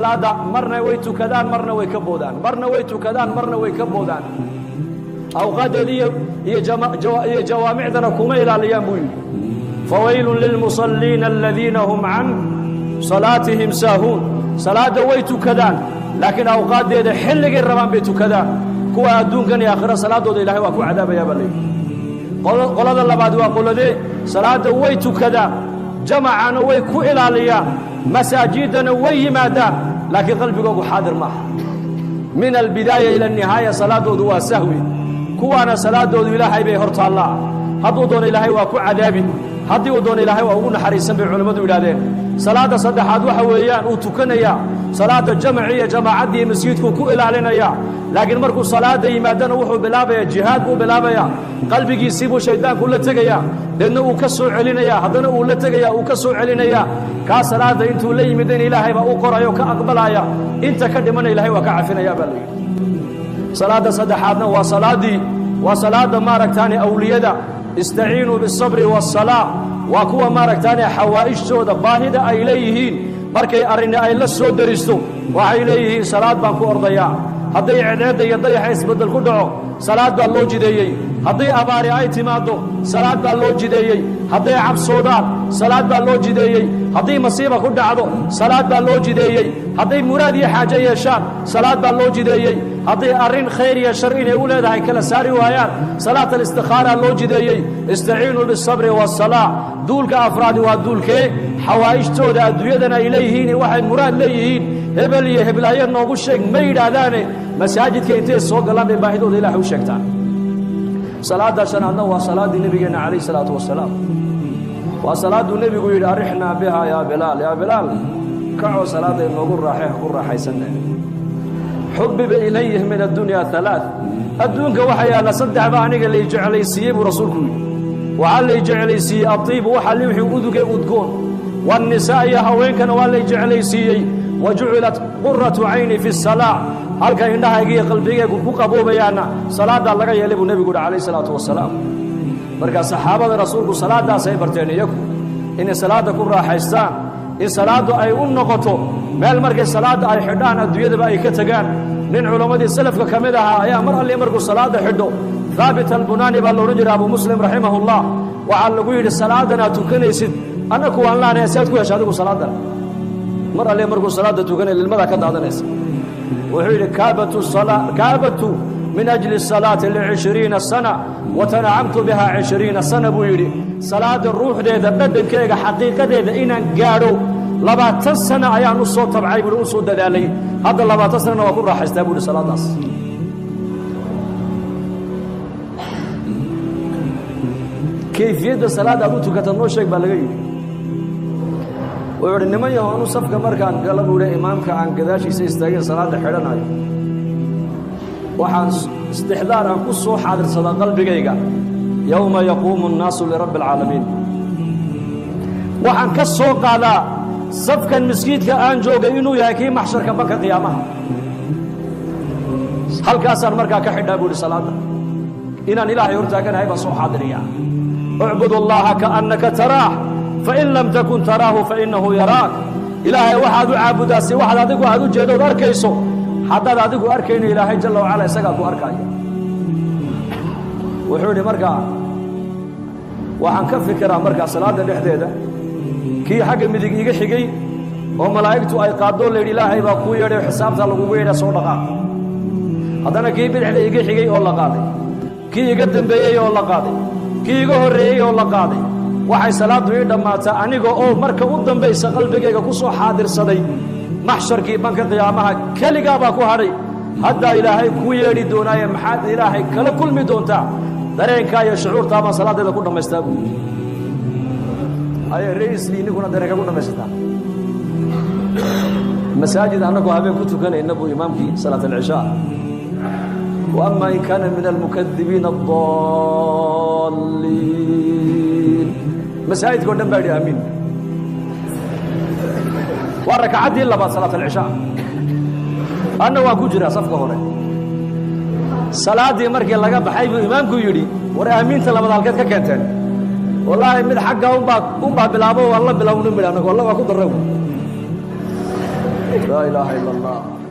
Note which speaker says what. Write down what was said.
Speaker 1: Salaada marna way tukadaan, marna way ka boodaan, marna way tukadaan, marna way ka boodaan. Awqaadeeda iyo jawaamicdana kuma ilaaliyaan buu yidhi. Fawaylun lilmusalliina aladiina hum can salaatihim saahuun. Salaadda way tukadaan, laakiin awqaaddeeda xilligay rabaan bay tukadaan. Kuwa adduunkan iyo aakhira salaaddooda Ilahay waa ku cadaabayaa baa layidhi. Qolada labaad waa qoladee? Salaadda way tukadaan, jamacana way ku ilaaliyaan, masaajiddana way yimaadaan, laakiin qalbigoogu xaadir maaha. Min albidaaya ila anihaaya salaaddoodu waa sahwi. Kuwaana salaaddoodu Ilaahay bay hor taallaa. Hadduu doono Ilaahay waa ku cadaabi, haddii uu doono Ilaahay waa ugu naxariisan bay culimmadu yidhahdeen. Salaadda saddexaad waxa weeyaan uu tukanayaa salaadda jamaci iyo jamaacaddii masjidkuu ku ilaalinayaa, laakiin markuu salaadda yimaadana wuxuu bilaabayaa jihaad buu bilaabayaa. Qalbigiisii buu shayddaanku la tegayaa, deedna uu ka soo celinayaa, haddana uu la tegayaa, uu ka soo celinayaa. Kaa salaadda intuu la yimidana Ilaahay baa u qoraya oo ka aqbalaya, inta ka dhimana Ilahay waa ka cafinayaa baa la yidhi. Salaadda saddexaadna waa salaaddii, waa salaadda maaragtaani awliyada. Istaciinuu biالsabri waالsalaa. Waa kuwa maaragtaani xawaa'ijtooda baahida ay leeyihiin markay arrini ay la soo deristo, waxay leeyihiin salaad baan ku ordayaa. Hadday cedceedda iyo dayaxa isbeddel ku dhaco, salaad baa loo jideeyey. Hadday abaari ay timaaddo, salaad baa loo jideeyey. Hadday cabsoodaan, salaad baa loo jideeyey. Haddii masiiba ku dhacdo, salaad baa loo jideeyey. Hadday muraad iyo xaajo yeeshaan, salaad baa loo jideeyey. Hadday arrin khayr iyo shar inay u leedahay kala saari waayaan, salaat alistikhaaraa loo jideeyey. Istaciinuu biالsabri waالsalaa. Duulka afraadi waa duulkee? Xawaa'ijtooda adduunyadana ay leeyihiin, waxay muraad leeyihiin, hebel iyo heblaayo noogu sheeg ma yidhaahdaane, masaajidka intay soo galaan bay baahidooda Ilahay u sheegtaan. Salaadda shanaadna waa salaaddii nebigeenna calayh isalaatu wasalaam. Waa salaadduu nebigu yidhi: arixnaa biha yaa Bilaal, yaa Bilaal, kacoo salaadda inoogu raaxay, ha ku raaxaysanne. Xubbiba ilayh min addunya alaaث. Adduunka waxa yaalla saddex baa aniga lay jeclaysiiyey buu rasuulku yidhi. Waxaa lay jeclaysiiyey aiibu, waxa li wixii uduge udgoon, waannisaa, iyo haweenkana waa lay jeclaysiiyey. Wa jucilat quratu cayni fi الsalaa. Halka indhahayga iyo qalbigaygu ku qaboobayaanna salaaddaa laga yeelay buu nebigu yidhi calayh isalaatu wasalaam. Markaa saxaabada rasuulku salaaddaasay barteen iyagu, inay salaadda ku raaxaystaan, in salaaddu ay u noqoto meel markay salaadda ay xidhaan adduunyadaba ay ka tegaan. Nin culammadii salafka ka mid ahaa ayaa mar alli markuu salaadda xidho, Haabit Albunaani baa la odhan jiray, Abu Muslim raximahullah, waxaa lagu yidhi: salaadan aad tukanaysid annaku waan laanaya, si aad ku hesha adigu salaadan? Mar alli markuu salaadda tukanaya lilmadaa ka daadanaysa. Wuxuu yidhi: kaabatu min ajli الsalaati licishriina sana wa tanacamtu biha 20 sana buu yidhi. Salaadda ruuxdeeda, dhadhankeega, xaqiiqadeeda inaan gaadho 20 sana ayaan u soo tabcay buuhi, u soo dadaalay. Hadda 20 sanana waa ku raaxaystaa buu yidhi salaaddaas. Kayfiyadda salaadda aad u tukata noo sheeg baa laga yidhi. Wuxuu idhi: niman yaho, anu safka markaan gala buu yidhi, imaamka aan gadaashiisa istaageen salaadda xidhanayo, waxaan istixdaar aan ku soo xaadirsadaa qalbigayga yowma yaquumu الnaasu lirabbi اlcaalamiin. Waxaan ka soo qaadaa safkan miskiidka aan joogay inuu yahay kii maxsharka, banka qiyaamaha. Halkaasaan markaa ka xidhaa buu yidhi. Salaadda inaan Ilaahay hor taaganahay baan soo xaadiriyaa. Ucbud allaha kaannaka taraah, fain lam takun taraahu fainahu yaraak. Ilaahay waxaad u caabudaa si waxaad adigu aad u jeedood arkayso. Haddaad adigu arkayno, Ilaahay jalla wacala isagaa ku arkaya. Wuxuu yidhi: markaa waxaan ka fikiraa markaa salaadda dhexdeeda kii xagga midig iga xigay oo malaa'igtu ay qaadoo la yidhi Ilaahay baa kuu yeedhay, xisaabtaa lagugu yeedha, soo dhaqaaq. Haddana kii bidixda iga xigay oo la qaaday, kii iga dembeeyey oo la qaaday, kii iga horreeyey oo la qaaday. Waxay salaaddu ii dhammaataa aniga oo marka u dambaysa qalbigayga ku soo xaadirsaday maxsharkii, banka qiyaamaha. Keligaa baa ku hadhay, haddaa Ilaahay kuu yeedhi doonaaye, maxaad Ilaahay kala kulmi doontaa? Dareenkaa iyo shucuurtaa baan salaaddeeda ku dhammaystaa buu yidhi. Aye reisli, ninkuna dareenka ku dhammaysataa. Masaajid annagoo habeen ku tukanayna buu imaamkii salaat alcishaa: وأma in kaana min almukadibiina الضaliin. Masaajidka o dhan baa yidhi aamiin. Waa rakacaddii labaad salaat alcishaa, anna waan ku jiraa safka hore. Salaaddii markii laga baxay buu imaamku yidhi: war aamiinta labaad halkeed ka keenteen? Wallaahi mid xagga unbaa bilaabo, waan la bilownin bidhi, annagu walla waa ku darra. Laa ilaaha ila Allah.